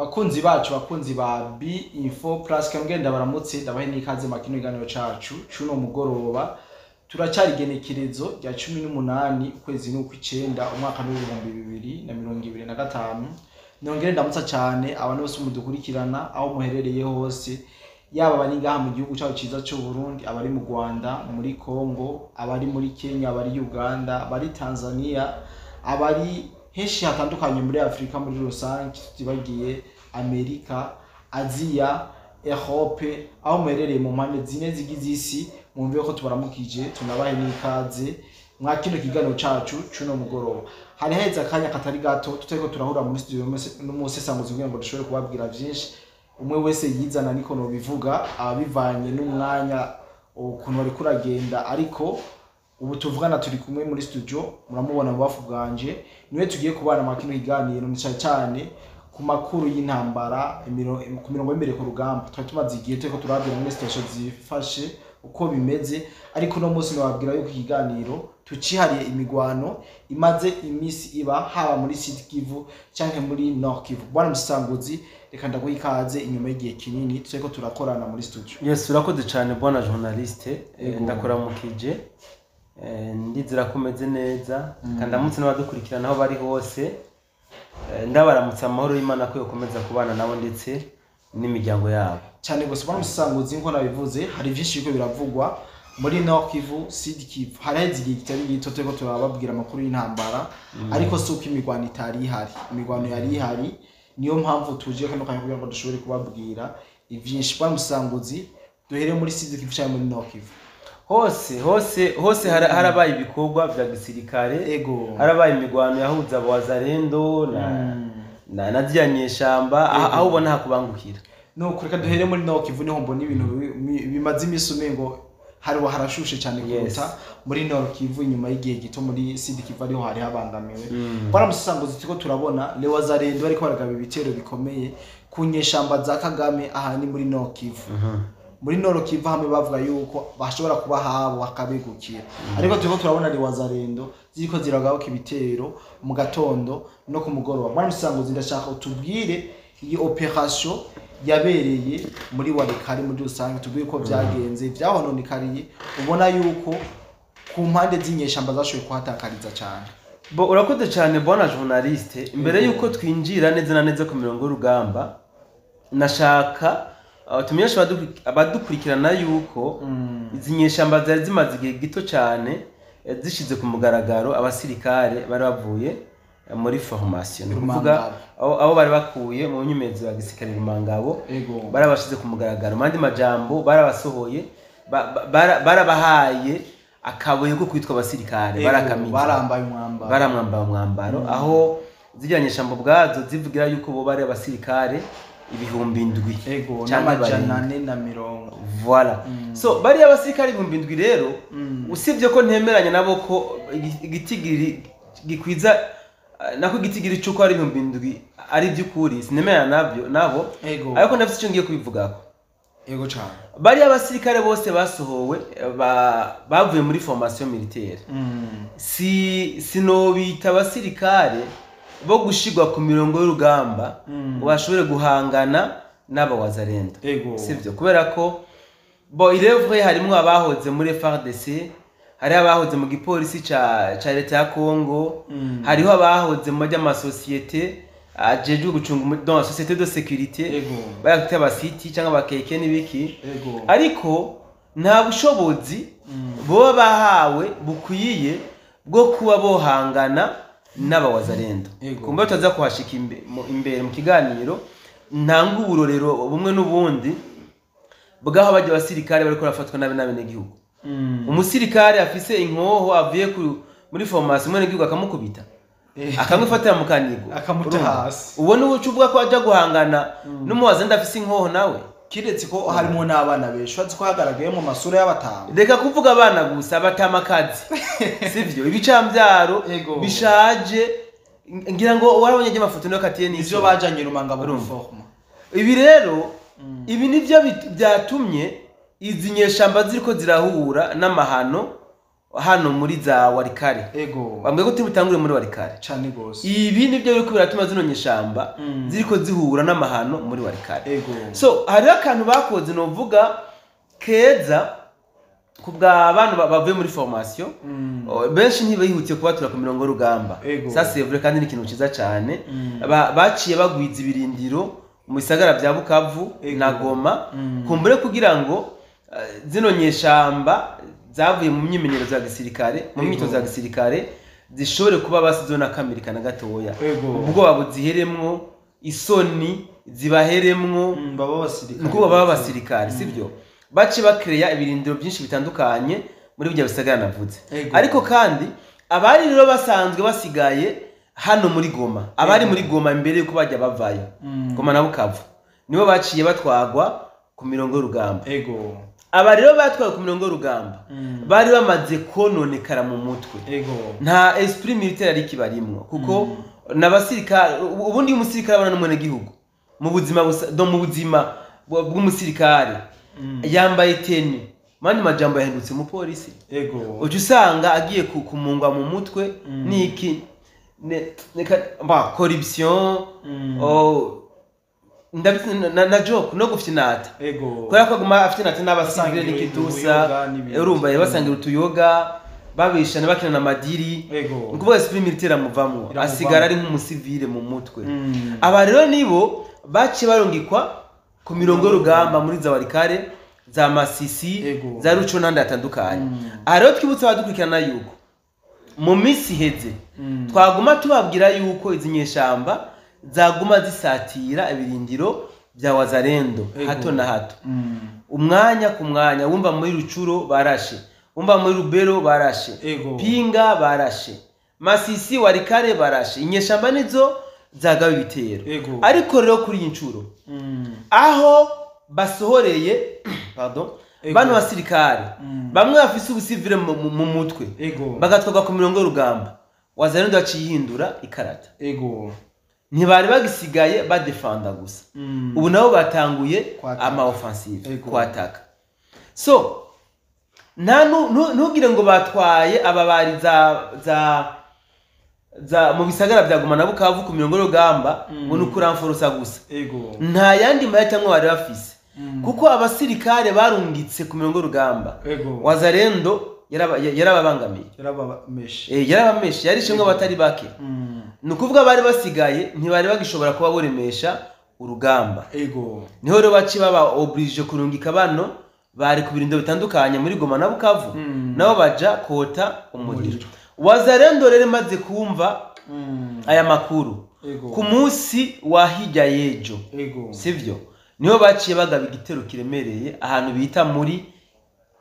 Bakunzi bacu, bakunzi ba B Info Plus, kangenda baramutse, ndabahe n'ikaze makino iganiro cacu cuno mugoroba. Turacyari igenekerezo rya 18 ukwezi n'ukw'icenda, umwaka w'2025. Nongere ndamutsa cyane abantu bose mudukurikirana aho muherereye hose, yaba abari ngaha mu gihugu cyacu cyiza cy'u Burundi, abari mu Rwanda, muri Congo, abari muri Kenya, abari Uganda, abari Tanzania, abari henshi hatandukanye muri Afurika muri rusange, tutibagiye Amerika, Aziya, Europe, aho muherereye mu mpande zine zigize isi, mwumve ko tubaramukije, tunabahe n'ikaze mwa kino kiganiro cacu cuno mugoroba. Hari haheze akanya katari gato tutariko turahura muri studio n'umusesanguzi kugira ngo dushobore kubabwira vyinshi. Umwe wese yizana, niko nobivuga, abivanye n'umwanya ukuntu wariko uragenda, ariko ubu tuvugana turi kumwe muri studio, muramubona mu bafu bwanje, niwe tugiye kubana mwa kino kiganiro, ni cane cyane ku makuru y'intambara ku mirongo y'imbere ku rugamba. Twari tumaze igihe turiko turabwira muri situation zifashe uko bimeze, ariko uno munsi nababwira yuko ikiganiro tucihariye imigwano imaze imisi iba haba muri Sud Kivu canke muri Nord Kivu. Bwana Musanguzi, reka ndaguha ikaze inyuma y'igihe kinini turiko turakorana muri studio. Yes, urakoze cyane bwana journaliste. Ego. Ndakuramukije. Ndizera ko umeze neza, kandi ndamutse n'abadukurikirana aho bari hose. Ndabaramutsa amahoro y'Imana ko yokomeza kubana nabo ndetse n'imiryango yabo. Cyane gusa, bwana Musanguzi, nko nabivuze, hari vyinshi biriko biravugwa muri Nord Kivu, Sud Kivu. Haraheze igihe kitari gito turiko turababwira amakuru y'intambara, ariko si uko imigwano itari ihari, imigwano yari ihari. Niyo mpamvu tuje kano kanya kugira ngo dushobore kubabwira ivyinshi. Bwana Musanguzi, duhere muri Sud Kivu canke muri Nord Kivu? Hose hose hose harabaye ibikorwa vya gisirikare. Harabaye imigwano yahuza abawazarendo na ziriya nyeshamba, aho ubona hakubangukira. Nuko reka duhere muri Nord Kivu, niho mbona ibintu bimaze imisi umengo hari harashushe cyane kuruta muri Nord Kivu. Inyuma y'igihe gito muri Sud Kivu ariho hari habangamiwe. Bwana Musanguzi, turiko turabona les Wazalendo bariko baragaba ibitero bikomeye ku nyeshamba za Kagame, aha ni muri Nord Kivu. Muri Nord Kivu hamwe bavuga yuko bashobora kuba habo hakabegukira, ariko turiko turabona les Wazalendo ziriko ziragabuka ibitero mu gatondo no ku mugoroba. Bwana Musanguzi, ndashaka utubwire iyi operation yabereye muri Walikale muri rusange, tubwire ko vyagenze, vyahononekariye, ubona yuko ku mpande z'inyeshamba zashoboye kuhatakariza cyane. Bo, urakoze cyane bwana journaliste. Imbere yuko twinjira neza na neza ku mirongo y'urugamba, nashaka tumenyeshe abadukurikirana yuko izi nyeshamba zari zimaze igihe gito cyane zishize ku mugaragaro abasirikare bari bavuye muri formation, ni ukuvuga Rumangabo. aho bari bakuye mu nyimezo ya gisirikare Rumangabo. Barabashize ku mugaragaro, mu yandi majambo barabasohoye, barabahaye akabuye ko kwitwa abasirikare. Barakamiza. Barambaye umwambaro. Baramwambaye umwambaro, aho ziriya nyeshamba ubwazo zivugira yuko bo bari abasirikare 7000 canke n'amajana barenga. 440. Voilà. So bariya abasirikare 7000 rero, usibye ko ntemeranya nabo ko igitigiri gikwiza, nako igitigiri c'uko ari 7000 ari iby'ukuri, sinemeranya nabyo nabo, ariko ndafite icyo ngiye kubivugako. Ego cyane. Bariya abasirikare bose basohowe, bavuye muri formation militaire, si sinobita abasirikare bo gushigwa ku mirongo y'urugamba ngo bashobore guhangana n'aba Wazalendo. Sivyo, kubera ko bo il est vrai harimwo abahoze muri FARDC, hariho abahoze mu gipolisi ca leta ya Congo, hariho abahoze mu ry'amasosiyete ajejwe gucunga donc société de sécurité, bayafite abasiti cyangwa abakeke n'ibiki, ariko nta bushobozi boba bahawe bukwiye bwo kuba bohangana n'abawazarendo. Kumba tutaza kuhashika imbere mu kiganiro, ntanga uburorero bumwe n'ubundi bw'aho bajya abasirikare bariko barafatwa nabi n'abenegihugu. Umusirikare afise inkoho avuye muri formation, umwenegihugu akamukubita, akamwifatira mu kanigo, Akamuta Urumva? hasi. Uwo ni uca uvuga ko aja guhangana n'umuwazenda afise inkoho nawe? Kiretse ko harimo n'abana benshi, bazi ko hagaragaye mu masura y'abatama. Reka kuvuga abana gusa, abatamakazi, sivyo, ibicambyaro bishaje, ngira ngo warabonye amafoto niyo katiye ivyo n'ivyo bajanye Rumangabo Urumva. guforma. Ibi rero, ibi nivyo byatumye izi nyeshamba ziriko zirahura n'amahano. Hano muri za Warikare. Bambwiye ko turi butangure muri Warikare. Cane gose. Ibi nibyo biriko biratuma zino nyeshamba ziriko zihura n'amahano muri Warikare. So hariho akantu bakoze novuga keza kubwa abantu bavuye muri formation. Benshi ntibihutiye kubatura ku mirongo y'urugamba. Ça c'est vrai, kandi ni ikintu ciza cane. Baciye bagwiza ibirindiro mu bisagara vya Bukavu na Goma, kumbure kugira ngo zino nyeshamba zavuye mu myimenyerezo ya gisirikare, mu myitozo ya gisirikare, zishobore kuba basizo na kamirika na gatoya, ubwoba buziheremwo, isoni zibaheremwo. Baba abasirikare. Nuko baba abasirikare, sivyo? Bace bakereya ibirindiro byinshi bitandukanye muri bijya bisagara navuze. Ariko kandi abari rero basanzwe basigaye hano muri Goma, abari muri Goma imbere yuko bajya bavayo, Goma na Bukavu, nibo baciye batwagwa ku mirongo y'urugamba. Aba rero batwawe ku mirongo y'urugamba bari bamaze kononekara mu mutwe. Nta esprit militaire ari kibarimwo, kuko n'abasirikare ubundi umusirikare abana n'umwenegihugu mu buzima do mu buzima bw'umusirikare yambaye tenue, mani majambo yahindutse umupolisi. Uca usanga agiye kumungwa mu mutwe niki ba corruption, na joke no gufyinata. Kubera ko aguma afyinata n'abasivile Basangira n'ikitusa, utuyoga n'ibindi. Urumva basangira utuyoga, babishana, bakina n'amadiri. Ni ukuvuga esprit militaire amuvamwo, Iramuvamwo. asigara ari nk'umusivile mu mutwe. Aba rero nibo baciye barungikwa ku mirongo y'urugamba muri za Warikare, za Masisi, za Ruco n'ahandi hatandukanye. Aha rero twibutse abadukurikirana yuko mu minsi iheze twaguma tubabwira yuko izi nyeshamba zaguma zisatira ibirindiro bya Wazalendo hato na hato, umwanya ku mwanya. Wumva muri Rucuro barashe, wumva muri Rubero barashe, Pinga barashe, Masisi, Warikare barashe. Inyeshamba nizo zagaba ibitero. Ariko rero kuri iyi ncuro, aho basohoreye, pardon, bano basirikare bamwe bafise ubusivile mu mutwe bagatwarwa ku mirongo y'urugamba, Wazalendo yaciye ihindura ikarata. Ntibari bagisigaye badefanda gusa, ubu nabo batanguye Kwataka. ama offensive, kwataka. So nta ntugire ngo batwaye aba bari za mu bisagara bya Goma na Bukavu ku mirongo y'urugamba ngo ni ukuramforosa gusa. Nta yandi mahitamo bari bafise, kuko abasirikare barungitse ku mirongo y'urugamba, Wazalendo yarababangamiye. Yarabameshe. Yarabameshe, yarishemwe abatari bake. Ni ukuvuga bari basigaye ntibari bagishobora kuba boremesha urugamba. Niho rero baci baba obligé kurungika bano bari ku birindiro bitandukanye muri Goma na Bukavu, nabo baja kota umuriro. Umuriro. Wazalendo rero imaze kumva aya makuru, ku munsi wa hirya y'ejo, sivyo, niho baciye bagaba igitero kiremereye ahantu bita muri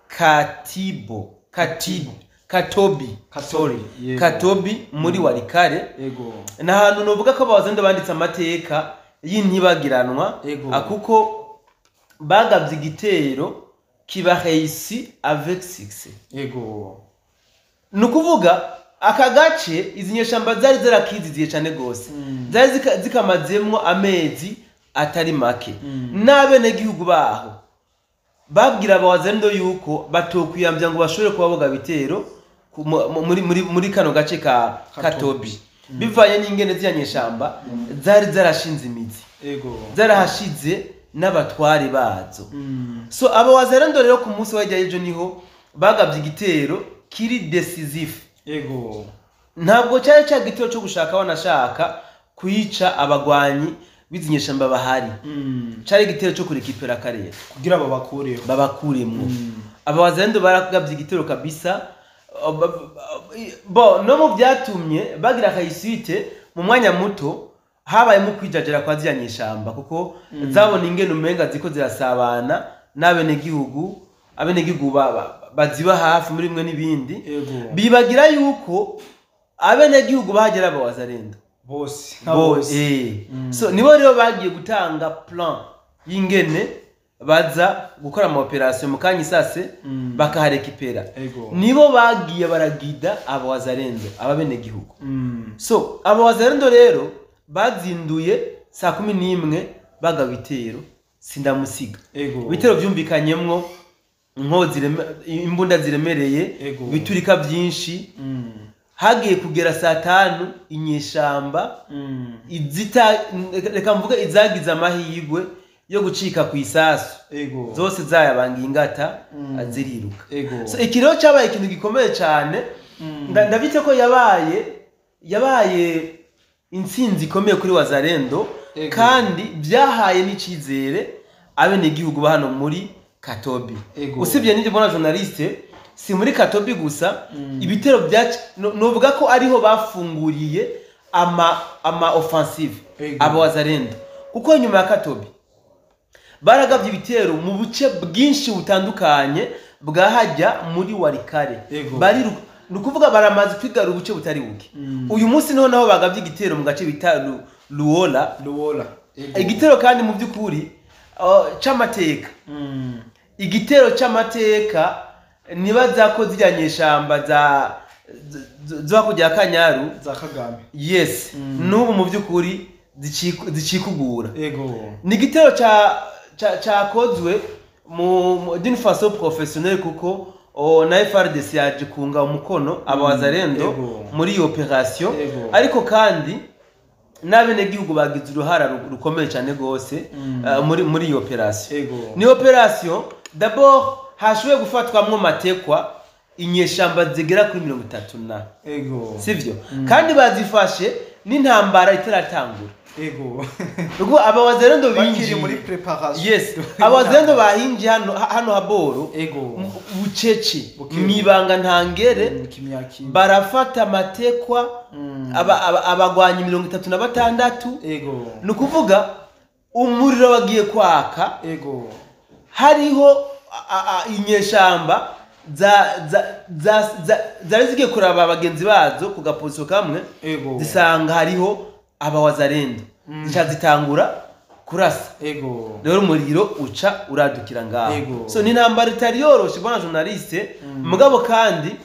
Katibo, Katibo, Katobi. Katobi, Sorry. Yego. Katobi muri Warikare. Ni ahantu nuvuga ko abazendo banditse amateka y'intibagiranwa, kuko bagabye igitero kiba réussi avec succès. Ni ukuvuga aka gace izi nyeshamba zari zarakiziziye cyane gose, zari zikamazemwo amezi atari make, n'abenegihugu baho babwira abawazendo yuko batokwiyambya ngo bashobore kuba boga bitero muri kano gace ka Katobi, bivanye n'ingene ziriya nyeshamba zari zarashinze imizi, zarahashize n'abatware bazo. So abo wazalendo rero ku munsi wajya ejo niho bagabye igitero kiri décisif. Ntabwo cyari cya gitero cyo gushaka wanashaka kwica abagwanyi b'izi nyeshamba bahari, cyari igitero cyo kurekipera akarere kugira babakureho. Babakuremwo. Aba wazalendo baragabye igitero kabisa. Bo no mu byatumye bagira réussite mu mwanya muto, habayemo kwijajara kwa ziriya nyeshamba, kuko zabona ingene umenga ziko zirasabana n'abenegihugu, abenegihugu baziba hafi muri bimwe n'ibindi. Bibagira yuko abenegihugu bahagera aba wazalendo Bose nka bo bose. So nibo rero bagiye gutanga plan y'ingene baza gukora ama opération mu kanya isase, bakaharekipera. Nibo bagiye baragida aba wazalendo, ababenegihugu. So aba wazalendo rero bazinduye saa 11 bagaba ibitero sindamusiga. Ibitero vyumvikanyemwo imbunda ziremereye, biturika byinshi. Hagiye kugera saa 5 inyeshamba reka mvuge izagize amahirwe yo gucika ku isasu zose zayabangiye ingata ziriruka. So ikiro cyabaye ikintu gikomeye cyane. Ndabite ko yabaye intsinzi ikomeye kuri Wazalendo, kandi byahaye n'icizere abenegihugu ba hano muri Katobi. Usibye n'ibyo bona journaliste, si muri Katobi gusa, ibitero bya novuga ko ariho bafunguriye ama offensive abo Wazalendo, kuko nyuma ya Katobi baragavye ibitero mu buce bwinshi butandukanye bwahajya muri Walikale. Bari nukuvuga baramaze kwigara ubuce butari buke. Uyu munsi niho naho bagavye igitero mu gace bita Luola. Igitero kandi mu byukuri c'amateka. Igitero c'amateka nibaza ko zirya nyeshamba za kujya Kanyaru za Kagame. Yes. Nubu mu byukuri zicikugura. Ni igitero cyakozwe mu d'une façon professionnelle, kuko na FARDC yaje kunga umukono aba Wazalendo muri iyo operation. Ariko kandi n'abenegihugu bagize uruhara rukomeye cyane gose muri iyo operation. Ni operation d'abord hashoboye gufatwamwo matekwa inyeshamba zigera kuri 30 sivyo? Kandi bazifashe n'intambara itaratangura. Ubwo aba Wazalendo binjiye muri preparation. Yes, aba Wazalendo bahinje hano haboro bucece mwibanga ntangere, barafata matekwa abagwanyi 36. Nukuvuga umuriro wagiye kwaka. Hariho inyeshamba zari zigiye kuraba abagenzi bazo ku gaposo kamwe, zisanga hariho aba Wazalendo, zica zitangura kurasa. Rero umuriro uca uradukira ngaho. So ni intambara itari yoroshe bwana journaliste, mugabo kandi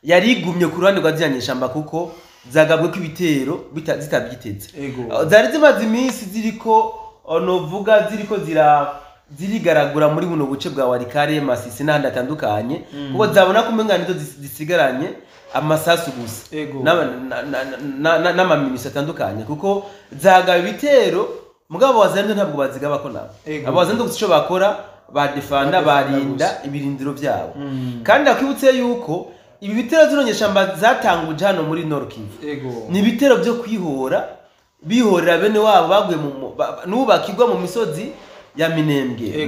yari igumye ku ruhande rwa ziriya nyeshamba, kuko zagabwe ko ibitero zitabyiteze. Zari zimaze iminsi ziriko novuga ziriko zirigaragura muri buno buce bwa Walikale, Masisi n'ahandi hatandukanye, kuko zabona ko umenga nizo zisigaranye amasasu gusa n'amaminisi atandukanye, kuko zagaba ibitero mugabo Wazalendo ntabwo bazigaba ko nabo. Abo Wazalendo gusa ico bakora badefanda, barinda ibirindiro byabo. Kandi akwibutse yuko ibi bitero zino nyeshamba zatanguje hano muri Nord Kivu ni ibitero byo kwihora, bihorera bene wabo baguye n'ubakirwa mu misozi ya Minembwe,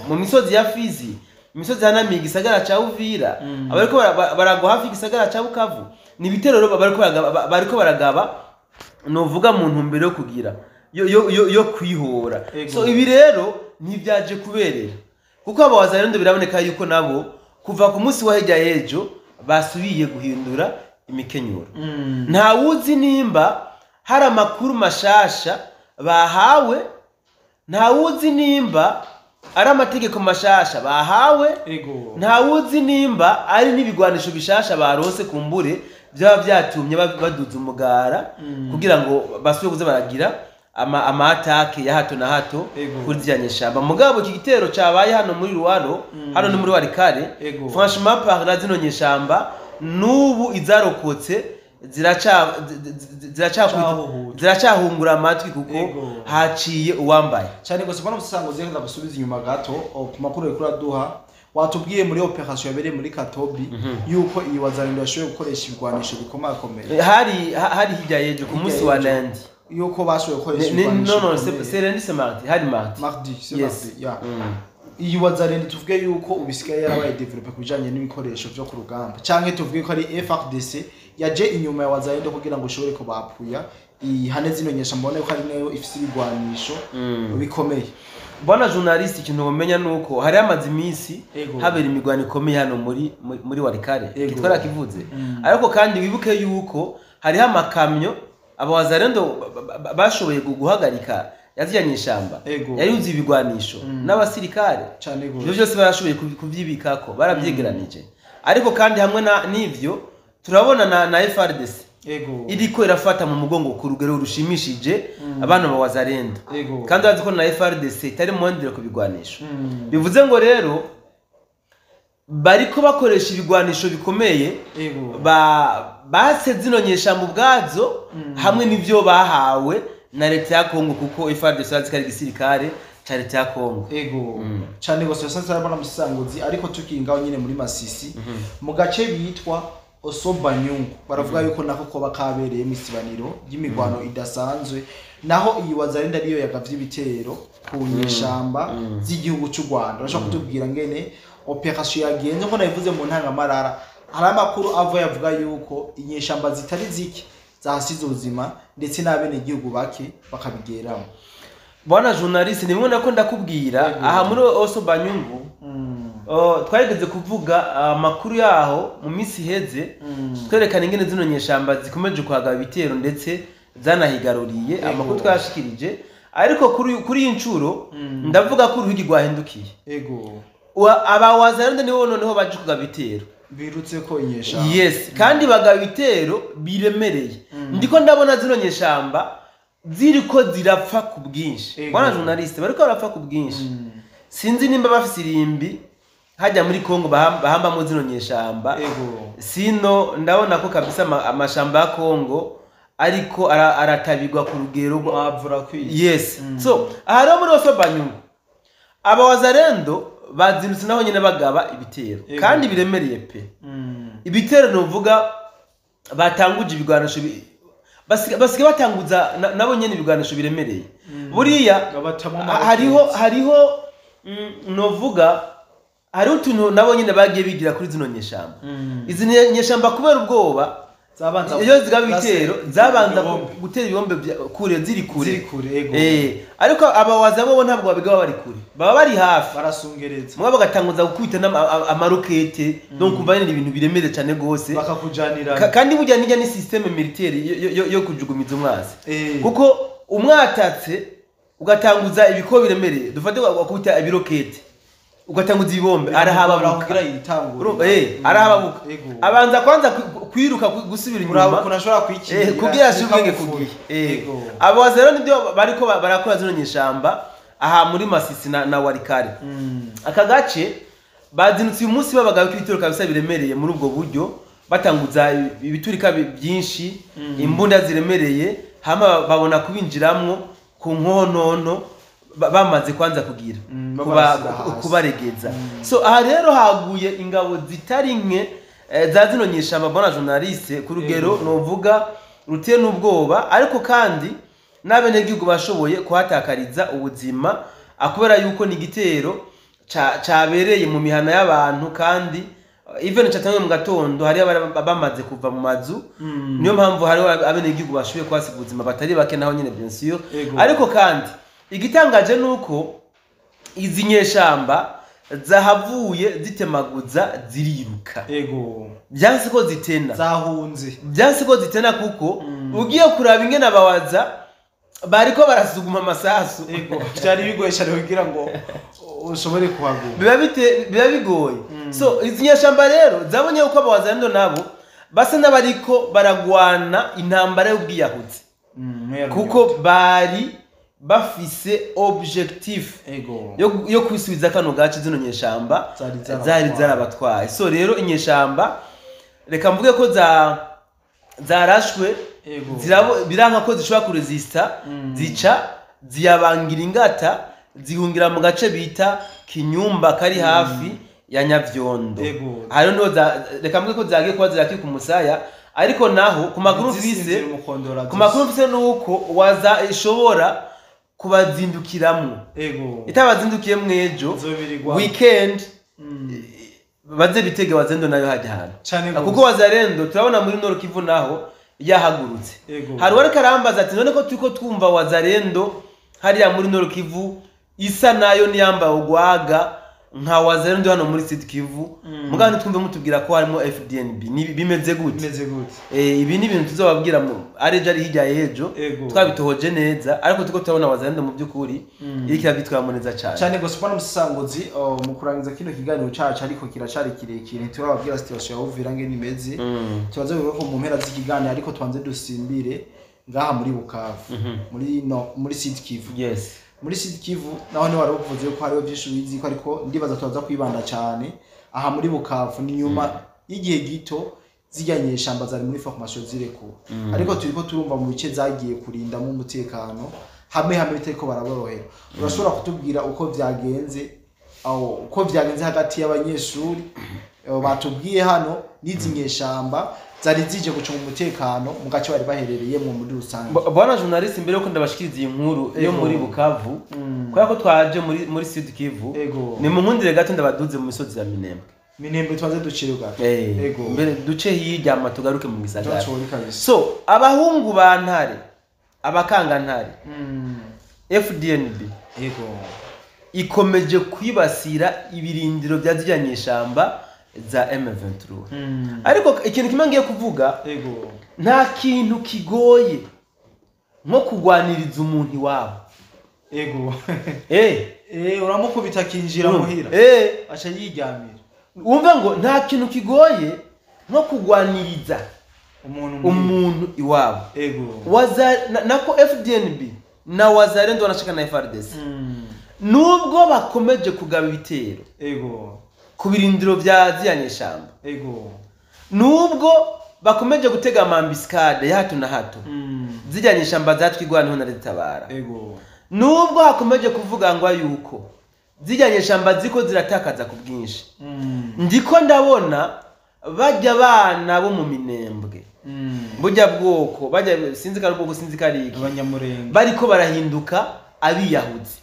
mu misozi ya Fizi, imisozi ya Namiga, igisagara ca Uvira, abariko baragwa hafi igisagara ca Bukavu. Ni ibitero rero bariko baragaba novuga mu ntumbero yo kugira yo kwihora. So ibi rero ntivyaje kuberera, kuko aba Wazalendo biraboneka yuko nabo kuva ku munsi wa hirya y'ejo basubiye guhindura imikenyuro. Nta wuzi nimba hari amakuru mashasha bahawe, nta wuzi nimba ari amategeko mashasha bahawe, nta wuzi nimba ari n'ibigwanisho bishasha barose kumbure byaba byatumye baduza umugara kugira ngo basubire kuza baragira ama atake ya hato na hato kuri ziriya nyeshamba. Mugabo iki gitero cabaye hano muri Ruwaro, hano ni muri Walikale, franchement par zino nyeshamba nubu izarokotse ziracahungura amatwi, kuko haciye uwambaye cyane gose. Bana musango zenda gusubiza inyuma gato ku makuru yo kuraduha, watubwiye muri operation yabereye muri Katobi yuko iyi Wazalendo yashoboye gukoresha ibigwanisho bikomakomeye. Hari hirya y'ejo ku munsi wa lundi yuko bashoboye gukoresha ibigwanisho. No, c'est lundi, c'est mardi, hari mardi, c'est mardi ya. Iyi Wazalendo tuvuge yuko ubisigaye yarabaye developer kubijanye n'ibikoresho byo ku rugamba, canke tuvuge ko ari FARDC yaje inyuma ya Wazalendo kugira ngo ushobore kubapuya ihane zino nyesha, mbone ko ari nayo ifise ibigwanisho bikomeye. Bwana journaliste, ikintu womenya nuko hari amaze iminsi habera imigwano ikomeye hano muri Walikale, kitwara kivuze. Ariko kandi wibuke yuko hariho amakamyo aba Wazalendo bashoboye guhagarika yazijanye nyeshamba yari yuzuye ibigwanisho n'abasirikare. Ibyo byose barashoboye kuvyibikako, barabyegeranije. Ariko kandi hamwe n'ivyo turabona na FARDC iriko irafata mu mugongo ku rugero rushimishije abana ba Wazalendo. Kandi bazi ko na FARDC itari mu ndire kubigwanisho. Bivuze ngo rero Bariko bakoresha ibigwanisho bikomeye. Base zino nyeshamba ubwazo hamwe n'ivyo bahawe na leta ya Kongo, kuko FARDC irazi ko ari igisirikare ca leta ya Kongo. Ego, cane gose. Sasa turabona musanguzi, ariko tukiri ngaho nyine muri Masisi, mu gace bitwa Osobanyungu, baravuga yuko nako koba kabereye imisibaniro y'imigwano idasanzwe, naho iyi Wazalendo ariyo yagavye ibitero ku nyeshamba z'igihugu cy'u Rwanda. Urashobora kutubwira ngene opération yagenze? Nko nabivuze mu ntangamarara, hari amakuru ava yavuga yuko inyeshamba zitari zike zahasize ubuzima, ndetse n'abenegihugu bake bakabigeramo. Bwana journaliste, nimwe nako ndakubwira. Aha muri Oso Banyungu, twarigeze kuvuga amakuru yaho mu minsi iheze, twerekana ingene zino nyeshamba zikomeje kwagaba ibitero ndetse zanahigaruriye. Amakuru twashikirije, ariko kuri iyi ncuro ndavuga ko uruhigi rwahindukiye. Aba Wazalendo nibo noneho baje kugaba ibitero. Birutse ko inyeshamba. Yes, kandi bagaba ibitero biremereye. Ndiko ndabona zino nyeshamba ziriko zirapfa ku bwinshi. Bwana journaliste, bariko barapfa ku bwinshi. Sinzi nimba bafise irimbi hajya muri Kongo bahambamo zino nyeshamba. Sino ndabona ko kabisa amashamba ya Kongo ariko aratabirwa ku rugero Mwavura kwiye. Yes. So aha rero muri Oso Banyungu, aba Wazalendo bazindutse naho nyine bagaba ibitero kandi biremereye pe. Ibitero nuvuga batanguje ibigwanisho basiga batanguza nabo nyene ibigwanisho biremereye buriya. Babatamwo Hariho novuga hariho utuntu nabo nyene bagiye bigira kuri zino nyeshamba. Izi nyeshamba kubera ubwoba, zabanza iyo zigaba ibitero zabanza ibibombe. Gutera ibibombe kure, ziri kure. Ziri kure, ego. Ariko abawaza bo ntabwo babigaba bari kure, baba bari hafi. Barasungereza. Mugabo bagatanguza gukubita amarokete, donc umva nyene ibintu biremereye cane gose. Bakakujanira. Kandi burya nijya ni système militaire yo kujugumiza umwansi, kuko umwatatse ugatanguza ibiko biremereye, dufate wakubita ibirokete, ugatanguza ibibombe, arahababuka. Kugira yitangure. Urumva, arahababuka. Abanza kwanza kwiruka gusubira Uraba inyuma ukuntu ashobora kwikingira. Kugira asubire ubwenge ku bikamufuye. gihe. Abo rero nibyo bariko barakora zino nyeshamba aha muri Masisi na Walikale. Aka gace bazindutse uyu munsi babaga ibitero kabisa biremereye muri ubwo buryo, batanguza ibiturika byinshi, imbunda ziremereye, hama babona kubinjiramwo ku nkonono bamaze kwanza kugira Babarasira hasi. kubaregeza. So aha rero haguye ingabo zitari nke za zino nyeshamba, bwana journaliste, ku rugero novuga ruteye n'ubwoba. Ariko kandi n'abenegihugu bashoboye kuhatakariza ubuzima, kubera yuko ni igitero cabereye mu mihana y'abantu, kandi even catanguye mu gatondo, hariyo abari bamaze kuva mu mazu. Niyo mpamvu hariho abenegihugu bashoboye kuhasiga ubuzima batari bake naho nyene, bien sûr. Ariko kandi igitangaje nuko izi nyeshamba zahavuye zitemaguza ziriruka. Byanse ko zitena. Zahunze. Byanse ko zitena, kuko ugiye kuraba ingene abawaza bariko barasuguma amasasu. Ego, byari bigoye cyane kugira ngo ushobore kuhaguma. Biba bigoye. So izi nyeshamba rero zabonye uko abawazando nabo basa n'abariko baragwana intambara y'ubwiyahuzi, kuko bari bafise objectif yo kwisubiza kano gace zino nyeshamba zari zarabatwaye. Zari zarabatwaye. So rero inyeshamba, reka mvuge ko zarashwe, biranka ko zishobora kuresista, zica ziyabangira ingata, zihungira mu gace bita Kinyumba kari hafi ya Nyavyondo. Hariho niho reka mvuge ko zagiye kuba zirakika umusaya, ariko naho ku makuru mfise, Zisinzira umukondora. ku makuru mfise nuko waza ishobora kubazindukiramwo. Itabazindukiye ejo Zobirirwa. weekend, baze bitege Wazalendo nayo hajya hantu. Cane gose. Kuko Wazalendo turabona muri Nord Kivu naho yahagurutse. Hari uwariko arambaza ati: "None ko turiko twumva Wazalendo hariya muri Nord Kivu isa nayo niyambaye ugwaga nka Wazalendo hano muri Sud Kivu, mugabo ntitwumve mutubwira ko harimo FDNB, bimeze gute?" Bimeze gute? Ibi ni ibintu tuzobabwira mu arejo ari hirya y'ejo, twabitohoje neza. Ariko turiko turabona Wazalendo mu by'ukuri iriko iravyitwaramo neza cane. Cyane gose, ubona umusanguzi. Mu kurangiza kino kiganiro cacu, ariko kiracari kirekire, turababwira situation ya Uvira ngene imeze. Tubaze kuvuga ko mu mpera z'ikiganiro, ariko tubanze dusimbire ngaha muri Bukavu, muri no muri Sud Kivu. Muri Sud Kivu naho ni wari uvuze ko hariho byinshi wizi ko, ariko ndibaza tubaza kwibanda cyane Aha muri Bukavu ni nyuma y'igihe gito zirya nyeshamba zari muri formation zirekuwe, ariko turiko turumva mu bice zagiye kurindamo umutekano hamwe hamwe bitariko baraborohera. Urashobora kutubwira uko vyagenze, aho uko vyagenze hagati y'abanyeshuri batubwiye hano n'izi nyeshamba zari zije gucunga umutekano mu gace bari baherereyemo muri rusange? Bwana journaliste, mbere yuko ndabashikiriza iyi nkuru yo muri Bukavu, kubera ko twaje muri Sud Kivu, ni mu nkundire gato ndabaduze mu misozi ya Minembwe. Minembwe twaze ducire gato. Mbere duce hirya ama tugaruke mu gisagara. Don't worry kabisa. So abahungu ba Ntare, abakanga Ntare, FDNB ikomeje kwibasira ibirindiro bya zirya nyeshamba za M23. Ariko ikintu kimwe ngiye kuvuga, nta kintu kigoye nko kugwaniriza umuntu iwabo. Uramukubita akinjira muhira. Aca yiryamira. Wumve ngo nta kintu kigoye nko kugwaniriza umuntu iwabo. Nako FDNB na Wazalendo wanashaka na FARDC. Nubwo bakomeje kugaba ibitero. Ku birindiro bya ziriya nyeshamba. Nubwo bakomeje gutega amambisikade ya hato na hato. Ziriya nyeshamba zatwigwanaho na Leta. Nubwo hakomeje kuvuga ngo yuko ziriya nyeshamba ziko ziratakaza ku bwinshi. Ndiko ndabona bajya bana bo mu Minembwe. Burya bwoko bajya sinzi kari bwoko sinzi kari iki. Abanyamurenge. Bariko barahinduka abiyahuzi.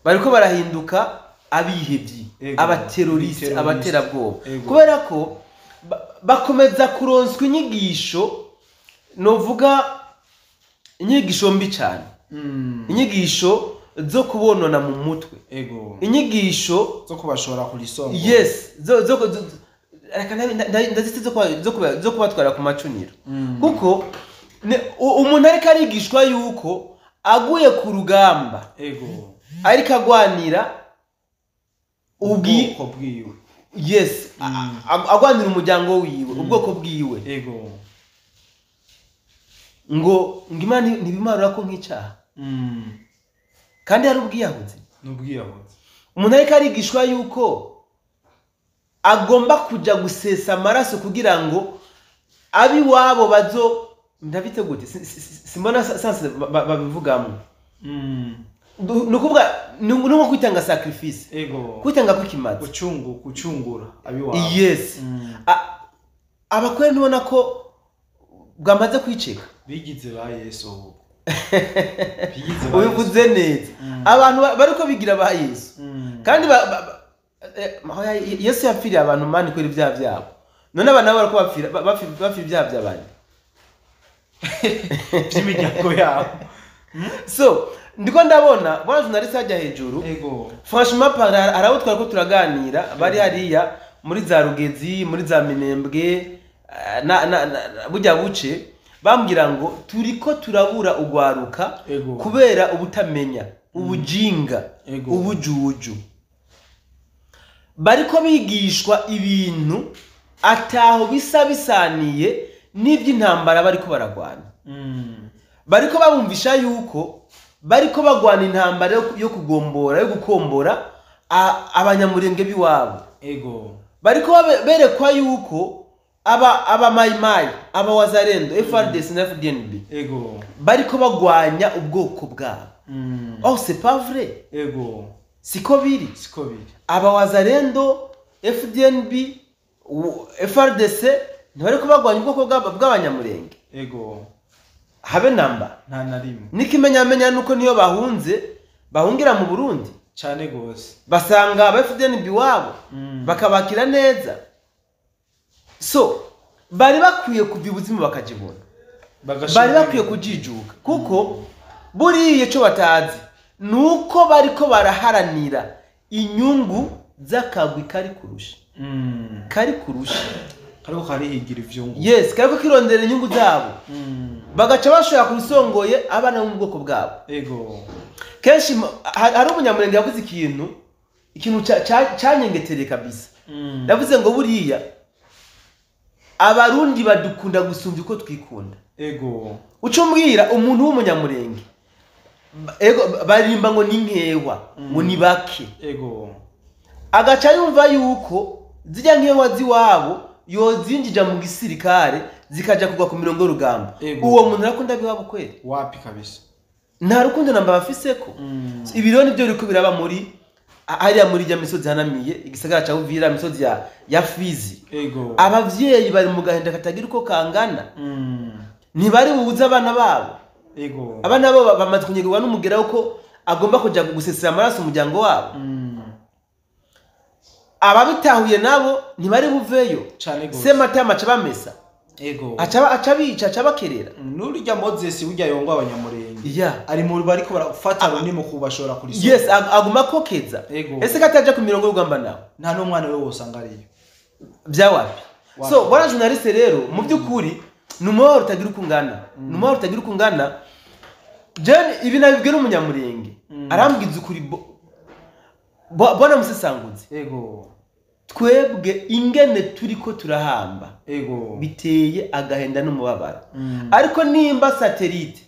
Bariko barahinduka abihevyi, abateroriste, abaterabwoba. Kubera ko bakomeza kuronswa inyigisho, novuga inyigisho mbi cyane. Inyigisho zo kubonona mu mutwe. Inyigisho zo kubashora kuri songo. Yes, zo reka ndazite zo kubatwara ku macuniro. Kuko umuntu ariko arigishwa yuko aguye ku rugamba. Ariko agwanira ubwoko bwiwe. Yes, agwanira umuryango wiwe, ubwoko bwiwe. Ngo Imana ntibimarura ko nk'icyaha. Kandi ari ubwiyahuzi. N'ubwiyahuzi. Umuntu ariko arigishwa yuko agomba kuja gusesa amaraso kugira ngo abiwabo bazo ndabite gute simbona sanse babivugamo. Nukuvuga nuko kwitanga sacrifice. Kwitanga kwikimaza. Gucungura abiwabo. Yes. Abakwe ntubona ko bwamaze kwiceka. Bigize ba Yesu. Ubivuze neza. Abantu bariko bigira ba Yesu. Kandi Yesu yapfiriye abantu mani kwera ibyaha byabo. None abantu bariko bapfira ibyaha by'abandi. By'imiryango yabo. So ndiko ndabona bwana journaliste hajya hejuru. Franchement parler, arabo twariko turaganira bari hariya muri za Rugezi, muri za Minembwe na burya buce, bambwira ngo turiko turabura ugwaruka kubera ubutamenya, ubujinga, ubujuju. Bariko bigishwa ibintu ataho bisa bisaniye n'iby'intambara bariko baragwana. Bariko babumvisha yuko bariko bagwana intambara yo kugombora, yo gukombora abanyamurenge biwabo. Bariko berekwa yuko aba maimai, aba Wazalendo, FARDC na FDNB. Bariko bagwanya ubwoko bwabo. Oh, c'est pas vrai. Siko biri. Siko biri. Aba Wazalendo, FDNB, FARDC ntibariko bagwanya ubwoko bw'abanyamurenge. Habe namba. Nta na rimwe. Nikimenyamenya nuko niyo bahunze bahungira mu Burundi. Cyane gose. Basanga aba FDNB wabo bakabakira neza. So bari bakwiye kuva ubuzima bakajibona. Bari bakwiye kujijuka kuko buriye cyo batazi nuko bariko baraharanira inyungu z'akagwi kari kurusha. Kari kurusha. Kariko karihigira ivyungu. Yes, kariko kirondera inyungu zabo. Bagaca bashobora kubisongoye abana bo mu bwoko bwabo. Kenshi hari umunyamurenge yavuze ikintu cyanyengetereye kabisa. Yavuze ngo buriya abarundi badukunda gusumva uko twikunda. Ucumbwira umuntu w'umunyamurenge barimba ngo ni nkewa, ngo ni bake. Agaca yumva yuko Zijya nkehwa z'iwabo yozinjija mu gisirikare zikaja kugwa ku mirongo y'urugamba. Uwo muntu arakunda abiwabo kweli? Wapi kabisa. Nta rukundo namba bafiseko. Ibi rero nibyo biriko biraba muri hariya muri rya misozi hanamiye igisagara ca Uvira, misozi ya Fizi. Abavyeyi bari mu gahinda katagira uko kangana. Ntibari bubuze abana babo. Abana babo bamaze kunyegurwa n'umugera uko agomba kuja gusesera amaraso umuryango wabo. Ababitahuye nabo ntibari buveyo. Sematama aca bamesa. Aca bica, aca bakerera. Nurya Moses burya yongwa abanyamurenge. Ari mu bariko barafata runini mu kubashora kuri so. Yes, aguma kokeza. Ese kataja ku mirongo y'urugamba nawe? Nta n'umwana we wosanga ariyo. Byawapi. So bwana journaliste rero mu byukuri ni umubabaro utagira uko ungana. Ni umubabaro utagira uko ungana. Jean ibi nabibwira umunyamurenge. Arambwiza ukuri bwana musesanguzi. Twebwe ingene turiko turahamba. Biteye agahenda n'umubabaro. Ariko nimba satellite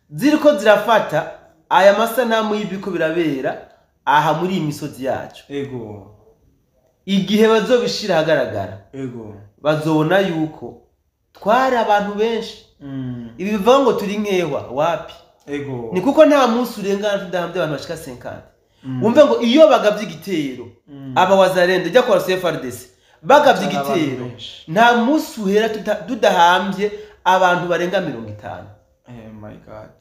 ziriko zirafata aya masanamu y'ibiko birabera aha muri iyi misozi yacu. Igihe bazobishira ahagaragara. Bazobona yuko twari abantu benshi. Ibi bivuga ngo turi nkehwa wapi? Ni kuko nta munsi urengana tudahambye abantu bashika 50. Wumve ngo iyo bagavye igitero aba wazarende jya kwa CFRDC bagavye igitero nta munsi uhera tudahambye abantu barenga 50. Oh my god.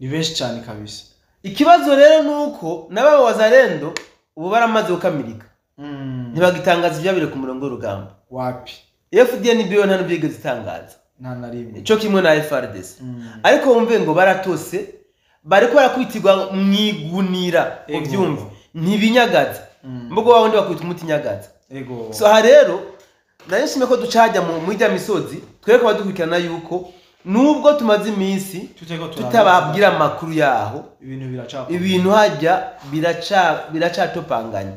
Ni benshi cyane kabisa. Ikibazo rero nuko nababa wazarendo ubu baramaze gukamirika. Ntibagitangaza ibyabire ku murongo w'urugamba. Wapi? FDNB yo nta n'ubwigeze itangaza. Nta na rimwe. Ico kimwe na FRDC. Ariko wumve ngo baratose bariko barakwitirwa mwigunira ubyumva ntibinyagaza. Mbugo wawe ndi bakwita umuti nyagaza. So aha rero nari ko ducajya mu mujya misozi twereka abadukurikirana yuko nubwo tumaze iminsi tutababwira amakuru yaho ibintu hajya biracatopanganya.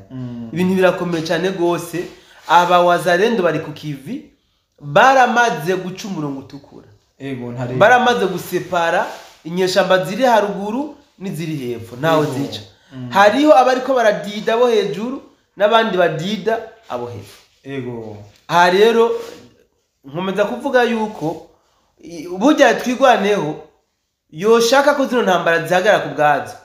Ibintu birakomeye cyane gose. Aba wazarendo bari ku kivi baramaze guca umurongo utukura. Baramaze gusepara inyeshamba ziri haruguru n'iziri hepfo ntaho zica. Hariho abariko baradida bo hejuru n'abandi badida abo hepfo. Aha rero nkomeza kuvuga yuko burya twigwaneho yoshaka ko zino ntambara zihagara ku bwazo.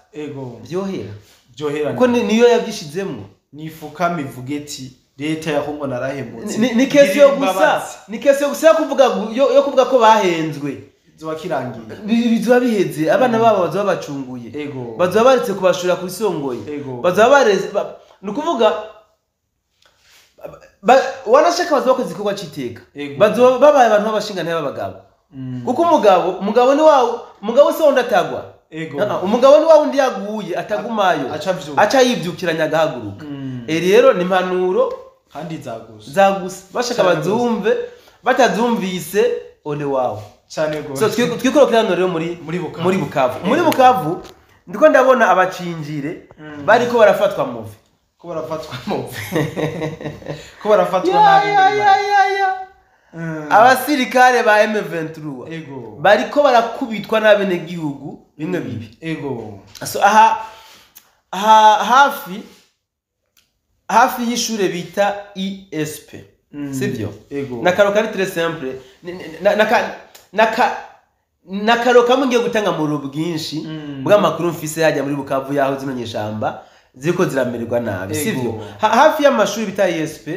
Byohera. Kuko niyo yabyishizemwo. Nifuka mivugeti leta ya Kongo narahemutse. Ni kesi yo gusa, ni kesi yo gusa kuvuga yo kuvuga ko bahenzwe. Zoba kirangiye. Bizoba biheze abana babo bazoba bacunguye. Bazoba baretse kubashura ku isongoye. Bazoba bareze nukuvuga wanashaka bazoba bakoze igikorwa c'iteka. Bazoba babaye abantu b'abashinga ntibabagabo. Kuko umugabo ni wawe, umugabo se wundi atagwa. Umugabo ni wawe undi yaguye atagumayo. Aca yivyukiranya agahaguruka. Rero ni impanuro kandi zagusa. Zagusa. Bashaka bazumve, batazumvise ole wawe. Cyane gose. So twikorokera hano rero muri Bukavu. Muri Bukavu ndiko ndabona abacinjire bariko barafatwa muve. Ko barafatwa muve. Ko barafatwa nabi. Abasirikare ba M23 bariko barakubitwa n'abene gihugu bimwe bibi. So aha hafi y'ishure bita ISP. Sivyo? Nakaro kari très simple. Nakaro kamwe ngiye gutanga mu bwinshi bw'amakuru mfise hajya muri Bukavu yaho zino nyeshamba ziriko ziramererwa nabi. Sivyo? Hafi y'amashuri bita ISP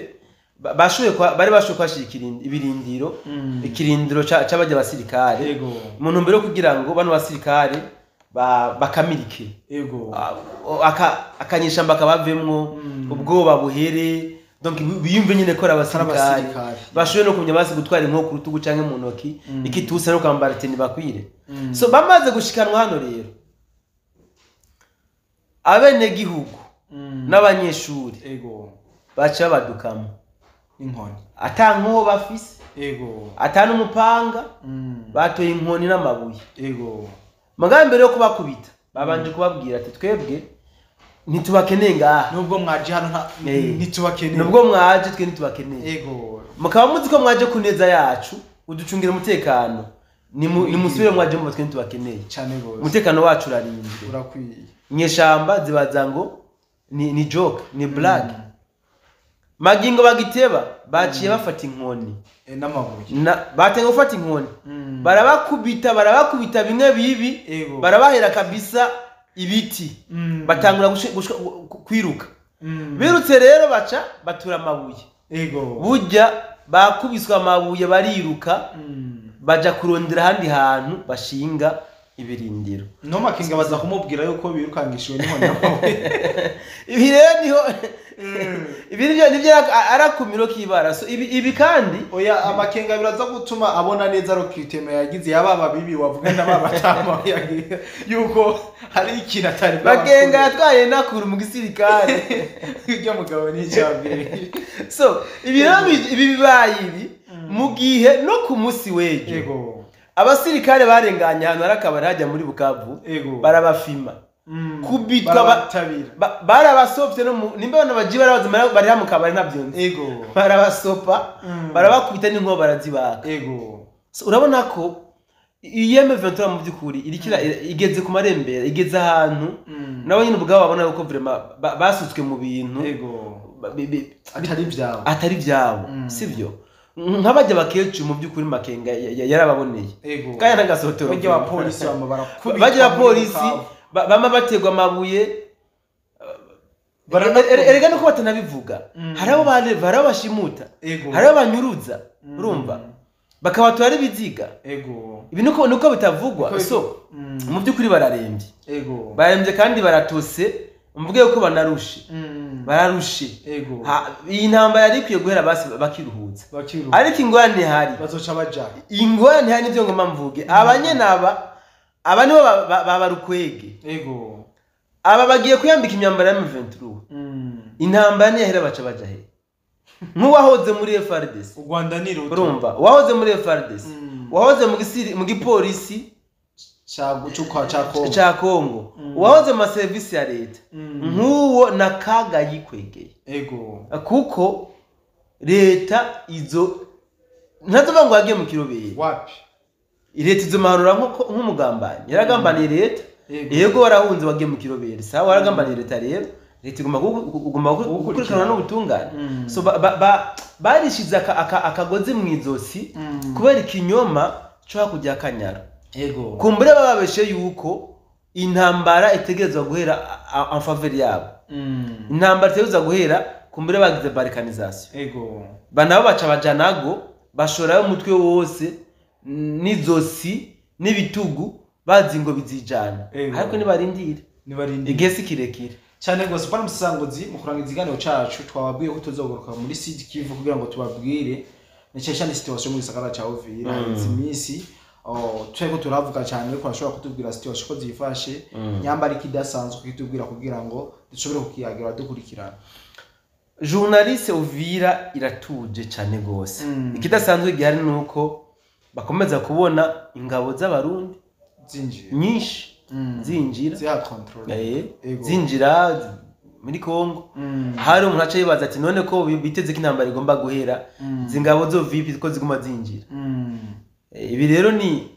bari bashoboye kwashira ibirindiro ikirindiro c'abajya basirikare mu ntumbero yo kugira ngo bano basirikare bakamirike. Akanyeshamba kabavemwo ubwoba buhere. Donc biyumve nyine ko abasirikare bashoboye no kumenya basi gutwara inko ku rutugu canke mu ntoki ikitusa no kwambara teni bakwire. So bamaze gushikanwa hano rero abene gihugu n'abanyeshuri baca badukamo inkoni atankoho bafise atanu umupanga batoye inkoni n'amabuye. Mugambi mbere yo kubakubita babanje kubabwira ati twebwe ntitubakeneye ngaha nubwo mwaje hano ntitubakeneye, nubwo mwaje twe ntitubakeneye. Mukaba muzi ko mwaje kuneza yacu uducungira umutekano, ni musubire mwaje mu twe ntitubakeneye cyane gose, umutekano wacu urarinzwe urakwiye. Inyeshamba zibaza ngo ni joke ni blague. Magingo bagiteba baciye bafata inkoni n'amabuye, batenga gufata inkoni, barabakubita bimwe bibi, barabahera kabisa ibiti, batangura kwiruka. Birutse rero baca batura amabuye. Burya bakubiswe amabuye bariruka, baja kurondera ahandi hantu bashinga ibirindiro. No Makenga baza kumubwira yuko birukangishijwe n'inkoni y'amabuye. Ibi rero niho ibi nivyo arakumiro kibara. So ibi kandi oya, Amakenga biraza gutuma abona neza recruitment yagize yaba bibi wavuga na baba tama yuko hari ikintu atari. Makenga yatwaye nakuru mu gisirikare. Ibyo mugabo ni icyambere. So ibi rero ibi bibaye ibi mu gihe no ku munsi w'ejo abasirikare barenganye ahantu hari akabari hajya muri Bukavu, barabafima kubitwa, barabasopye no nimba bana baji barabazima bari mu kabari ntabyo nzi, barabasopa, barabakubita n'inkuba barazibaka. So urabona ko iyi M23 mu byukuri irikira igeze ku marembera, igeze ahantu nabo nyine ubwabo babona yuko vraiment basutswe mu bintu atari byabo, sivyo? Nk'abajya bakecuru mu byukuri Makenga yarababoneye kandi ntagasotoro. Bajya abapolisi bama barakubita, bajya abapolisi bama bategwa amabuye, erega nuko batanabivuga. Hari abo bareva, hari abo bashimuta, hari abo banyuruza, urumva bakabatora ibiziga. Ibi nuko bitavugwa. So mu byukuri bararembye, bararembye kandi baratose, mvuge ko banarushe, bararushe. Iyi ntambara yari ikwiye guhera basi bakiruhutsa, ariko ingorane hari bazoca baja. Ingorane hari nivyo ngoma mvuge, abanyenaba aba nibo babarukwege. Aba bagiye kuyambika imyambaro ya M23. Intambara ntiyahera baca baja he? Nk'uwahoze muri FARDC, u Rwanda ni ruto, urumva wahoze muri FARDC, wahoze mu gipolisi ca Kongo, wahoze mu service ya leta, nk'uwo na kaga yikwegeye. Kuko leta izo ntazovuga ngo yagiye mu kirobere. Wapi? Leta izo mahanura nk'umugambanyi, yaragambaniye leta. Yego warahunze wagiye mu kirobere, sawa waragambaniye leta rero leta igomba gukurikirana n'ubutungane. So barishize akagozi mu izosi kubera ikinyoma cyo hakurya Kanyara. Kumbure bababeshe yuko intambara itegerezwa guhera en faveur yabo. Intambara itegerezwa guhera kumbure bagize balkanisation. Banabo baca bajanago bashorayo umutwe wose n'izosi n'ibitugu bazi ngo bizijana, ariko nibarindire igihe si kirekire cyane gose. Bwana Musangozi, mu kurangiza ikiganiro cacu twababwiye ko tuzogaruka muri Sud Kivu kugira ngo tubabwire na cyane cyane situation mu gisagara ca Uvira. Izi minsi turiko turavuga cyane ariko arashobora kutubwira situation ko zifashe, nyambara ikidasanzwe kitubwira kugira ngo dushobore kukiyagira dukurikirana. Journaliste, Uvira iratuje cyane gose. Ikidasanzwe gihari nuko bakomeza kubona ingabo z'abarundi zinjira nyinshi, zinjira zinjira muri Kongo. Hari umuntu aca yibaza ati none ko biteze ko intambara igomba guhera, zingabo zo vipi ko ziguma zinjira? Ibi rero ni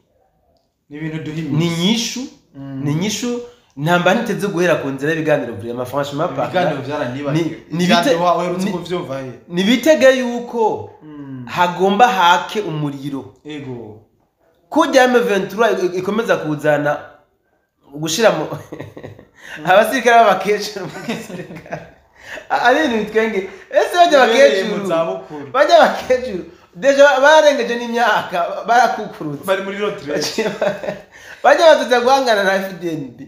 ibintu duhimye, ni nyishu. Intambara ntiteze guhera ku nzira y'ibiganiro vraiment, franchement pas. Ibiganiro byaranibagiwe, ni bitege yuko hagomba hake umuriro. Kujya M23 ikomeza kuzana gushira mu abasirikare b'abakecuru mu gisirikare ari ibintu bitwenge. Ese bajya abakecuru deja barengeje n'imyaka, barakukurutse, bari muri retraite, bajya bazoza guhangana na FDNB.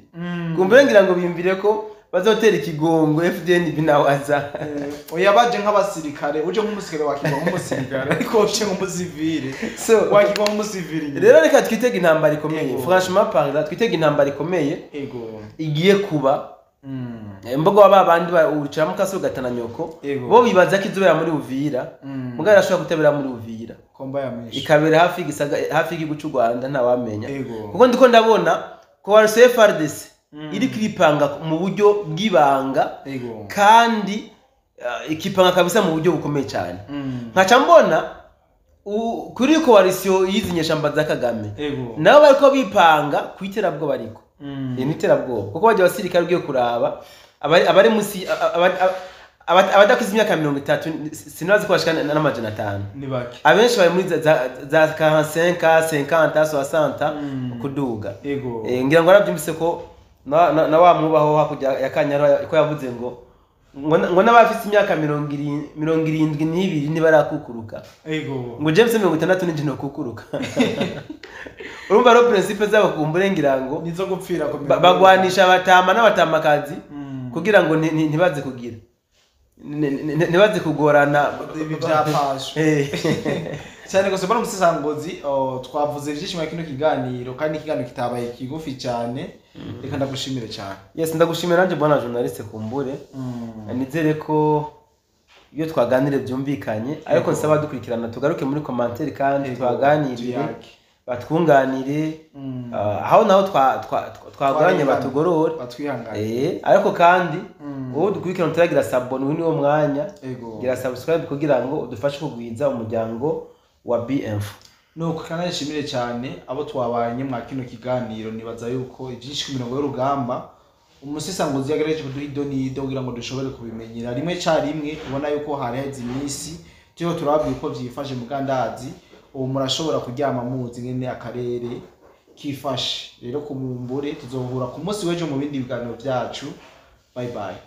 Kumbure ngira ngo biyumvire ko bazotera ikigongo FDNB nawe aza. Oya baje nk'abasirikare, uje nk'umusirikare wakigwa nk'umusirikare, ariko uje nk'umusivile so wakigwa nk'umusivile. Rero reka twitege intambara ikomeye, franchement parlant twitege intambara ikomeye igiye kuba. Mbogo waba bandi urucara mukaso gatana nyoko bo bibaza ko izobera muri Uvira, mugabo arashobora kutabera muri Uvira, komba ya mwisho ikabera hafi gisaga hafi y'igihugu cy'u Rwanda, ntawamenya. Kuko ndiko ndabona ko FARDC iri kwipanga mu buryo bw'ibanga, kandi ikipanga kabisa mu buryo bukomeye cyane. Nkaca mbona kuri coalition yizi nyeshamba za Kagame nabo bariko bipanga kwiterabwo bariko. Ni iterabwoba kuko bajya abasirikare ugiye kuraba abari musi Abadakuze imyaka 30 sinazi ko bashika n'500. Ni bake. Abenshi bari muri za 45, 50, 60 kuduga. Ngira ngo arabyumvise ko na wa mwubaho hakurya ya Kanyaru ko yavuze ngo n'abafise imyaka 72 ntibarakukuruka. Ngo James 60 n'injye nokukuruka. Urumva rero principe zabo kumbure ngira ngo nizo gupfira ku bagwanisha abatama n'abatamakazi kugira ngo ntibaze kugira ntibaze kugorana ibi byafashwe cyane gusa. Mbona umusesangozi, oh, twavuze byinshi muri kino kiganiro, kandi ikiganiro kitabaye kigufi cyane. Reka ndagushimire cyane. Yes, ndagushimira nanjye bwana journaliste. Kumbure nizere ko iyo twaganire byumvikanye, ariko nsaba dukurikirana tugaruke muri commentaire kandi twaganirire, Tuyage. batwunganire. Aho naho twagoranye Twarengana. batugorore. Batwihangane. Ariko kandi wowe dukurikirana utaragira s'abonner, uyu niwo mwanya. Gira subscribe kugira ngo udufashe kugwiza umuryango wa BMF. Nuko kandi nshimire cyane abo twabanye mwa kino kiganiro. Nibaza yuko ibyinshi ku mirongo y'urugamba umusesanguzi yagerageje kuduha ido n'ido kugira ngo dushobore kubimenyera rimwe rimwe. Ubona yuko hari haheze iminsi turiho turababwira uko byifashe mu Gandazi. Ubu murashobora kuryama muzi ngene akarere kifashe. Rero kumumbure tuzohura ku munsi w'ejo mu bindi biganiro byacu. Bye bye.